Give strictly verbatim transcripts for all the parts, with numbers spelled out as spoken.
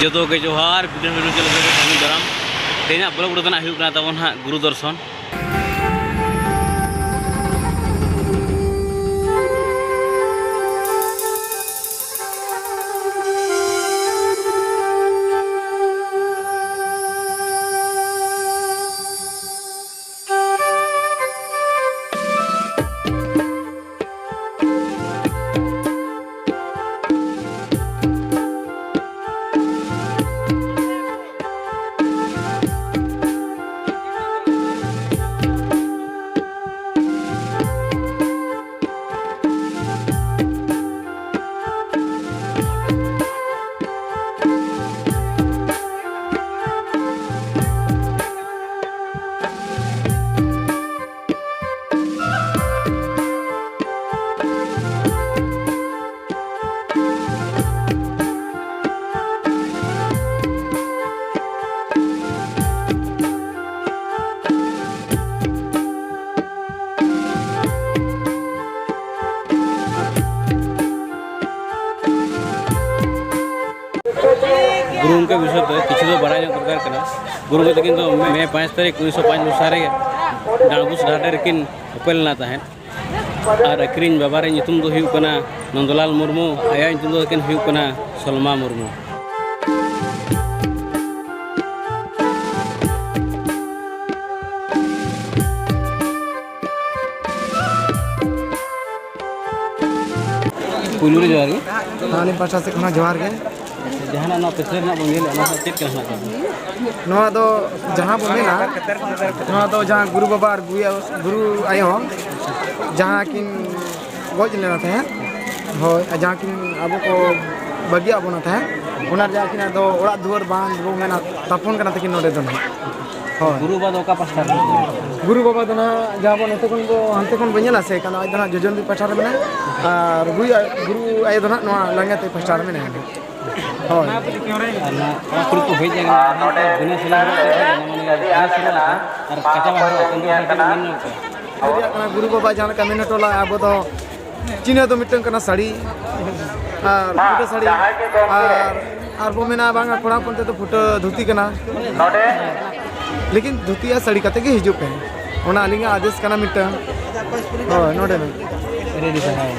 ᱡᱚᱛᱚ ᱜᱮ ᱡᱚᱦᱟᱨ, ᱵᱤᱴᱮᱱ ᱵᱤᱴᱮᱱ ᱪᱮᱱᱮᱞ ᱨᱮ ᱥᱟᱹᱜᱩᱱ ᱫᱟᱨᱟᱢ᱾ ᱛᱮᱦᱮᱧᱟᱜ ᱵᱞᱚᱜ ᱨᱮᱫᱚ ᱱᱟᱜ ᱦᱩᱭᱩᱜ ᱠᱟᱱᱟ ᱛᱟᱵᱚᱱ ᱦᱟᱸᱜ ᱜᱩᱨᱩ ᱫᱚᱨᱥᱚᱱ᱾ ᱜᱩᱨᱩ ᱜᱚᱢᱠᱮ ᱵᱤᱥᱚᱭ ᱛᱮ ᱠᱤᱪᱷᱩ ᱫᱚ ᱵᱟᱲᱟᱭ ᱧᱚᱜ ᱫᱚᱨᱠᱟᱨ ᱠᱟᱱᱟ᱾ ᱜᱩᱨᱩ ᱜᱚᱢᱠᱮ ᱛᱟᱹᱠᱤᱱ ᱫᱚ ᱢᱮ ᱯᱟᱸᱪ ᱛᱟᱹᱨᱤᱠᱷ ᱩᱱᱤᱥᱥᱚ ᱯᱟᱸᱪ ᱢᱚᱥᱤᱦᱟ ᱨᱮ ᱰᱟᱸᱰᱵᱩᱥ ᱰᱟᱦᱟᱨᱰᱤ ᱨᱮᱠᱤᱱ ᱩᱯᱮᱞ ᱞᱮᱱᱟ ᱛᱟᱦᱮᱸᱫ᱾ ᱟᱨ ᱟᱹᱠᱤᱱ ᱵᱟᱵᱟ ᱨᱮᱱ ᱧᱩᱛᱩᱢ ᱫᱚ ᱦᱩᱭᱩᱜ ᱠᱟᱱᱟ ᱱᱚᱱᱫᱚᱞᱟᱞ ᱢᱩᱨᱢᱩ, ᱟᱭᱟᱜ ᱧᱩᱛᱩᱢ ᱫᱚ ᱛᱟᱹᱠᱤᱱ ᱦᱩᱭᱩᱜ ᱠᱟᱱᱟ ᱥᱚᱞᱢᱟ ᱢᱩᱨᱢᱩ᱾ ᱯᱩᱭᱞᱩ ᱨᱮ ᱡᱚᱦᱟᱨ ᱜᱮ᱾ ᱦᱮᱸ, ᱟᱹᱞᱤᱧ ᱯᱟᱦᱴᱟ ᱥᱮᱫ ᱠᱷᱚᱱᱟᱜ ᱡᱚᱦᱟᱨ ᱜᱮ᱾ ᱡᱟᱦᱟᱸᱱᱟᱜ ᱱᱚᱣᱟ ᱯᱤᱪᱷᱞᱟᱹ ᱨᱮᱱᱟᱜ ᱵᱚᱱ ᱧᱮᱞᱮᱫᱼᱟ, ᱱᱚᱣᱟ ᱫᱚ ᱪᱮᱫ ᱠᱟᱱᱟ ᱱᱟᱜ? ᱱᱚᱣᱟ ᱫᱚ ᱡᱟᱦᱟᱸ ᱵᱚᱱ ᱢᱮᱱᱟ, ᱱᱚᱣᱟ ᱫᱚ ᱡᱟᱦᱟᱸ ᱜᱩᱨᱩ ᱵᱟᱵᱟ ᱟᱨ ᱜᱩᱨᱩ ᱟᱭᱳ, ᱜᱩᱨᱩ ᱟᱭᱳ ᱦᱚᱸ ᱡᱟᱦᱟᱸ ᱠᱤᱱ ᱜᱚᱡ ᱞᱮᱱᱟ ᱛᱟᱦᱮᱸᱫ, ᱦᱳᱭ, ᱟᱨ ᱡᱟᱦᱟᱸ ᱠᱤᱱ ᱟᱵᱚ ᱠᱚ ᱵᱟᱹᱜᱤᱭᱟᱜ ᱵᱚᱱᱟ ᱛᱟᱦᱮᱸᱫ, ᱚᱱᱟ ᱨᱮ ᱟᱹᱠᱤᱱᱟᱜ ᱫᱚ ᱚᱲᱟᱜ ᱫᱩᱣᱟᱹᱨ ᱵᱟᱝ ᱵᱚ ᱢᱮᱱᱟ, ᱛᱟᱯᱚᱱ ᱠᱟᱱᱟ ᱛᱟᱹᱠᱤᱱ ᱱᱚᱰᱮ ᱫᱚ ᱱᱟᱦᱟᱜ᱾ ᱦᱳᱭ᱾ ᱜᱩᱨᱩ ᱵᱟᱵᱟ ᱫᱚ ᱚᱠᱟ ᱯᱟᱥᱴᱟ ᱨᱮ? ᱜᱩᱨᱩ ᱵᱟᱵᱟ ᱫᱚ ᱱᱟᱦᱟᱜ ᱡᱟᱦᱟᱸ ᱵᱚᱱ ᱱᱚᱛᱮ ᱠᱷᱚᱱ ᱵᱚ, ᱦᱟᱱᱛᱮ ᱠᱷᱚᱱ ᱵᱚ ᱧᱮᱞᱟ ᱥᱮ, ᱮᱱᱠᱷᱟᱱ ᱟᱡ ᱫᱚ ᱱᱟᱦᱟᱜ ᱡᱚᱡᱚᱢ ᱫᱤ ᱯᱟᱦᱴᱟ ᱨᱮ ᱢᱮᱱᱟᱭᱟ, ᱟᱨ ᱜᱩᱨᱩ ᱟᱭᱳ, ᱜᱩᱨᱩ ᱟᱭᱳ ᱫᱚ ᱱᱟᱦᱟᱜ ᱱᱚᱣᱟ ᱞᱟᱸᱜᱟ ᱛᱮ ᱯᱟᱦᱴᱟ ᱨᱮ ᱢᱮᱱᱟᱭᱟ᱾ ᱦᱳᱭ᱾ ᱟᱨ ᱱᱚᱣᱟ ᱚᱲᱟᱜ ᱠᱩᱲᱤ ᱠᱚ ᱦᱮᱡ ᱟᱠᱟᱱᱟ, ᱦᱟᱱᱛᱮ ᱵᱤᱱᱟᱹ ᱥᱩᱱᱩᱢ ᱨᱮ ᱪᱮᱫ ᱞᱮᱠᱟ? ᱢᱟᱱᱮ ᱵᱤᱱᱟᱹ ᱥᱩᱱᱩᱢ ᱨᱮ ᱟᱨ ᱠᱟᱪᱟ ᱵᱟᱦᱟ ᱨᱮ ᱩᱱᱠᱩ ᱦᱚᱸ ᱠᱟᱹᱴᱤᱡ ᱢᱮᱱ ᱧᱚᱜ ᱠᱚᱣᱟ᱾ ᱥᱟᱹᱨᱤᱭᱟᱜ ᱠᱟᱱᱟ, ᱜᱩᱨᱩ ᱵᱟᱵᱟ ᱡᱟᱦᱟᱸ ᱞᱮᱠᱟ ᱢᱮᱱ ᱦᱚᱴᱚ ᱞᱮᱫᱼᱟ, ᱟᱵᱚ ᱫᱚ ᱪᱤᱱᱦᱟᱹ ᱫᱚ ᱢᱤᱫᱴᱟᱝ ᱠᱟᱱᱟ ᱥᱟᱹᱲᱤ, ᱟᱨ ᱯᱷᱩᱴᱟᱹ ᱥᱟᱹᱲᱤ, ᱟᱨ ᱟᱨ ᱵᱚ ᱢᱮᱱᱟ ᱵᱟᱝᱟ ᱠᱚᱲᱟ ᱦᱚᱯᱚᱱ ᱛᱮᱫᱚ ᱯᱷᱩᱴᱟᱹ ᱫᱷᱩᱛᱤ ᱠᱟᱱᱟ᱾ ᱞᱮᱠᱤᱱ ᱫᱷᱩᱛᱤ ᱟᱨ ᱥᱟᱹᱲᱤ ᱠᱟᱛᱮ ᱜᱮ ᱦᱤᱡᱩᱜ ᱯᱮ, ᱚᱱᱟ ᱟᱹᱞᱤᱧᱟᱜ ᱟᱫᱮᱥ ᱠᱟᱱᱟ ᱢᱤᱫᱴᱟᱝ᱾ ᱦᱳᱭ, ᱱᱚᱰᱮ ᱱᱟᱜ᱾ ᱟᱹᱰᱤ ᱟᱹᱰᱤ ᱥᱟᱨᱦᱟᱣ᱾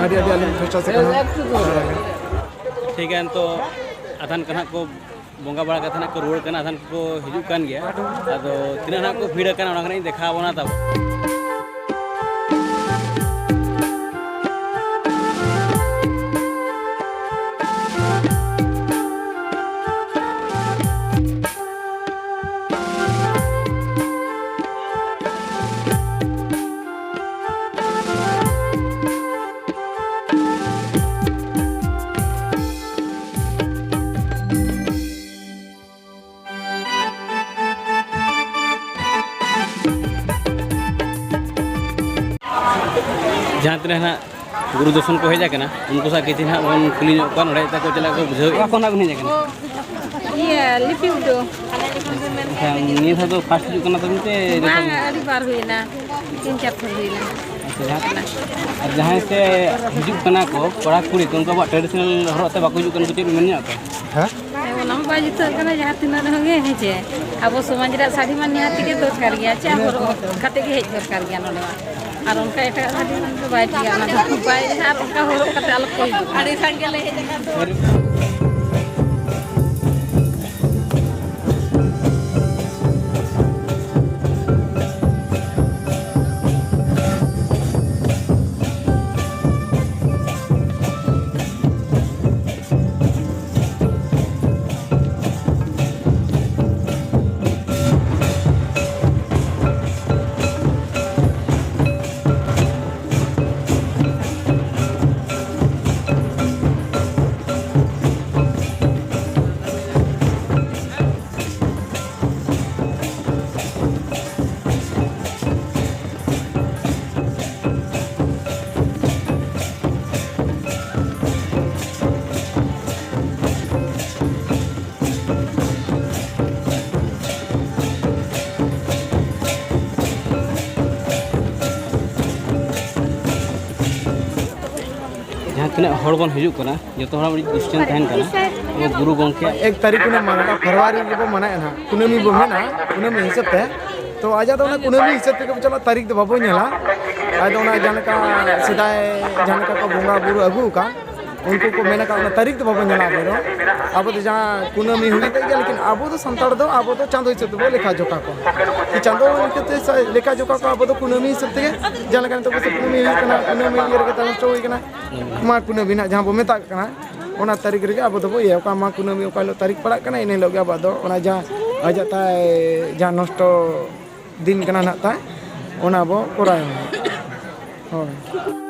ᱟᱹᱰᱤ ᱟᱹᱰᱤ ᱟᱹᱞᱤᱧ ᱯᱟᱦᱴᱟ ᱥᱮᱫ ᱠᱷᱚᱱ ᱦᱚᱸ᱾ ᱴᱷᱤᱠ ᱜᱮᱭᱟ, ᱱᱤᱛᱚᱜ ᱟᱫᱷᱟᱱ ᱠᱚ ᱱᱟᱦᱟᱜ ᱠᱚ ᱵᱚᱸᱜᱟ ᱵᱟᱲᱟ ᱠᱟᱛᱮ ᱱᱟᱦᱟᱜ ᱠᱚ ᱨᱩᱣᱟᱹᱲ ᱠᱟᱱᱟ, ᱟᱫᱷᱟᱱ ᱠᱚᱠᱚ ᱦᱤᱡᱩᱜ ᱠᱟᱱ ᱜᱮᱭᱟ᱾ ᱟᱫᱚ ᱛᱤᱱᱟᱹᱜ ᱱᱟᱦᱟᱜ ᱠᱚ ᱵᱷᱤᱲ ᱟᱠᱟᱱᱟ, ᱚᱱᱟ ᱠᱚ ᱱᱟᱦᱟᱜ ᱤᱧ ᱫᱮᱠᱷᱟᱣ ᱟᱵᱚᱱᱟ ᱛᱟᱵᱚ᱾ ᱡᱟᱦᱟᱸ ᱛᱤᱱᱟᱹᱜ ᱱᱟᱦᱟᱜ ᱜᱩᱨᱩ ᱫᱚᱨᱥᱚᱱ ᱠᱚ ᱦᱮᱡ ᱟᱠᱟᱱᱟ, ᱩᱱᱠᱩ ᱥᱟᱶ ᱠᱤᱪᱷᱩ ᱱᱟᱦᱟᱜ ᱵᱚᱱ ᱠᱩᱞᱤ ᱧᱚᱜ ᱠᱚᱣᱟ, ᱱᱚᱰᱮ ᱪᱮᱫ ᱠᱚ ᱪᱮᱫ ᱞᱮᱠᱟ ᱠᱚ ᱵᱩᱡᱷᱟᱹᱣᱮᱫᱼᱟ᱾ ᱚᱠᱟ ᱠᱷᱚᱱᱟᱜ ᱵᱤᱱ ᱦᱮᱡ ᱟᱠᱟᱱᱟ? ᱤᱭᱟᱹ, ᱞᱤᱯᱤ ᱩᱰᱟᱹ᱾ ᱟᱪᱪᱷᱟ, ᱱᱤᱭᱟᱹ ᱫᱷᱟᱣ ᱫᱚ ᱯᱷᱟᱥᱴ ᱦᱤᱡᱩᱜ ᱠᱟᱱᱟ ᱛᱟᱵᱤᱱ ᱥᱮ ᱵᱟᱝ, ᱟᱹᱰᱤ ᱵᱟᱨ ᱦᱩᱭᱱᱟ, ᱛᱤᱱ ᱪᱟᱨ ᱛᱷᱟᱹᱨ ᱦᱩᱭᱱᱟ᱾ ᱟᱪᱪᱷᱟ, ᱡᱟᱦᱟᱸ, ᱟᱨ ᱡᱟᱦᱟᱸᱭ ᱥᱮ ᱦᱤᱡᱩᱜ ᱠᱟᱱᱟ ᱠᱚ, ᱠᱚᱲᱟ ᱠᱩᱲᱤ ᱠᱚ, ᱩᱱᱠᱩ ᱟᱵᱚᱣᱟᱜ ᱴᱨᱟᱰᱤᱥᱚᱱᱟᱞ ᱦᱚᱨᱚᱜ ᱛᱮ ᱵᱟᱠᱚ ᱦᱤᱡᱩᱜ ᱠᱟᱱᱟ, ᱩᱱᱠᱩ ᱪᱮᱫ ᱵᱤᱱ ᱢᱮᱱ ᱧᱚᱜ ᱟᱠᱚᱣᱟ? ᱦᱮᱸ? ᱦᱮᱸ, ᱚᱱᱟ ᱢᱟ ᱵᱟᱭ ᱡᱩᱛᱟᱹᱜ ᱠᱟᱱᱟ, ᱡᱟᱦᱟᱸ ᱛᱤᱱᱟᱹᱜ ᱨᱮᱦᱚᱸ ᱜᱮ, ᱦᱮᱸ ᱪᱮ? ᱟᱵᱚ ᱥᱚᱢᱟᱡᱽ ᱨᱮᱭᱟᱜ ᱥᱟᱹᱲᱤ ᱢᱟ ᱱᱤᱦᱟᱹᱛᱤ ᱜᱮ ᱫᱚᱨᱠᱟᱨ ᱜᱮᱭᱟ, ᱪᱮ? ᱦᱚᱨᱚᱜ ᱠᱟᱛᱮ ᱜᱮ ᱦᱮᱡ ᱫᱚᱨᱠᱟᱨ ᱜᱮᱭᱟ ᱱᱚᱰᱮ ᱢᱟ᱾ ᱟᱨ ᱚᱱᱠᱟ ᱮᱴᱟᱜ ᱥᱟᱹᱲᱤ ᱫᱚ ᱵᱟᱭ ᱴᱷᱤᱠᱟ, ᱚᱱᱟ ᱫᱚ ᱵᱟᱭ, ᱟᱨ ᱚᱱᱠᱟ ᱦᱚᱨᱚᱜ ᱠᱟᱛᱮ ᱟᱞᱚ ᱠᱚ ᱦᱤᱡᱩᱜ᱾ ᱟᱹᱰᱤ ᱥᱟᱸᱜᱮ ᱞᱮ ᱦᱮᱡ ᱟᱠᱟᱱ ᱫᱚ᱾ ᱛᱤᱱᱟᱹᱜ ᱦᱚᱲ ᱵᱚᱱ ᱦᱤᱡᱩᱜ ᱠᱟᱱᱟ, ᱡᱚᱛᱚ ᱦᱚᱲᱟᱜ ᱢᱤᱫᱴᱤᱡ ᱠᱚᱥᱪᱮᱱ ᱛᱟᱦᱮᱱ ᱠᱟᱱᱟ, ᱟᱵᱚ ᱜᱩᱨᱩ ᱜᱚᱢᱠᱮᱭᱟᱜ ᱮᱠ ᱛᱟᱹᱨᱤᱠᱷ ᱠᱷᱚᱱᱮ ᱢᱟᱱᱟᱣᱟ, ᱯᱷᱮᱵᱽᱨᱩᱣᱟᱨᱤ ᱨᱮᱵᱚ ᱢᱟᱱᱟᱣᱮᱫᱼᱟ ᱱᱟᱦᱟᱜ, ᱠᱩᱱᱟᱹᱢᱤ ᱵᱚ ᱢᱮᱱᱟ, ᱠᱩᱱᱟᱹᱢᱤ ᱦᱤᱥᱟᱹᱵ ᱛᱮ᱾ ᱛᱚ ᱟᱡᱟᱜ ᱫᱚ ᱚᱱᱟ ᱠᱩᱱᱟᱹᱢᱤ ᱦᱤᱥᱟᱹᱵ ᱛᱮᱜᱮ ᱵᱚ ᱪᱟᱞᱟᱜᱼᱟ, ᱛᱟᱹᱨᱤᱠᱷ ᱫᱚ ᱵᱟᱵᱚ ᱧᱮᱞᱟ᱾ ᱟᱡ ᱫᱚ ᱚᱱᱟ ᱡᱟᱦᱟᱸ ᱞᱮᱠᱟ ᱥᱮᱫᱟᱭ ᱡᱟᱦᱟᱸ ᱞᱮᱠᱟ ᱠᱚ ᱵᱚᱸᱜᱟ ᱵᱩᱨᱩ ᱟᱹᱜᱩ ᱟᱠᱟᱫ, ᱩᱱᱠᱩ ᱠᱚ ᱢᱮᱱ ᱟᱠᱟᱫ ᱚᱱᱟ ᱛᱟᱹᱨᱤᱠᱷ ᱫᱚ ᱵᱟᱵᱚ ᱧᱮᱞᱟ ᱟᱵᱚ ᱫᱚ᱾ ᱟᱵᱚ ᱫᱚ ᱡᱟᱦᱟᱸ ᱠᱩᱱᱟᱹᱢᱤ ᱦᱩᱭᱩᱜ ᱛᱟᱭ ᱜᱮᱭᱟ, ᱞᱮᱠᱤᱱ ᱟᱵᱚ ᱫᱚ ᱥᱟᱱᱛᱟᱲ ᱫᱚ ᱟᱵᱚ ᱫᱚ ᱪᱟᱸᱫᱳ ᱦᱤᱥᱟᱹᱵ ᱛᱮᱵᱚ ᱞᱮᱠᱷᱟ ᱡᱚᱠᱷᱟ ᱠᱚᱣᱟ᱾ ᱠᱤ ᱪᱟᱸᱫᱳ ᱤᱱᱠᱟᱹᱛᱮ ᱥᱟ-, ᱞᱮᱠᱷᱟ ᱡᱚᱠᱷᱟ ᱠᱚᱣᱟ, ᱟᱵᱚ ᱫᱚ ᱠᱩᱱᱟᱹᱢᱤ ᱦᱤᱥᱟᱹᱵ ᱛᱮᱜᱮ, ᱡᱟᱦᱟᱸ ᱞᱮᱠᱟ ᱱᱤᱛᱚᱜ ᱵᱟᱹᱭᱥᱟᱹᱠᱷ ᱠᱩᱱᱟᱹᱢᱤ ᱦᱩᱭᱩᱜ ᱠᱟᱱᱟ, ᱠᱩᱱᱟᱹᱢᱤ ᱤᱭᱟᱹ ᱨᱮᱜᱮ ᱛᱟᱞᱮ ᱱᱚᱥᱴᱚ ᱦᱩᱭ ᱠᱟᱱᱟ, ᱢᱟᱜᱽ ᱠᱩᱱᱟᱹᱢᱤ ᱱᱟᱜ ᱡᱟᱦᱟᱸ ᱵᱚ ᱢᱮᱛᱟᱜ ᱠᱟᱱᱟ, ᱚᱱᱟ ᱛᱟᱹᱨᱤᱠᱷ ᱨᱮᱜᱮ ᱟᱵᱚ ᱫᱚᱵᱚ ᱤᱭᱟᱹ, ᱚᱠᱟ ᱢᱟᱜᱽ ᱠᱩᱱᱟᱹᱢᱤ ᱚᱠᱟ ᱦᱤᱞᱳᱜ ᱛᱟᱹᱨᱤᱠᱷ ᱯᱟᱲᱟᱜ ᱠᱟᱱᱟ, ᱤᱱᱟᱹ ᱦᱤᱞᱳᱜ ᱜᱮ ᱟᱵᱚᱣᱟᱜ ᱫᱚ ᱚᱱᱟ ᱡᱟᱦᱟᱸ ᱟᱡᱟᱜ ᱛᱟᱭ ᱡᱟᱦᱟᱸ ᱱᱚᱥᱴᱚ ᱫᱤᱱ ᱠᱟᱱᱟ ᱱᱟᱜ ᱛᱟᱭ, ᱚᱱᱟ ᱵᱚ ᱠᱚᱨᱟᱣᱟ᱾ ᱦᱳᱭ᱾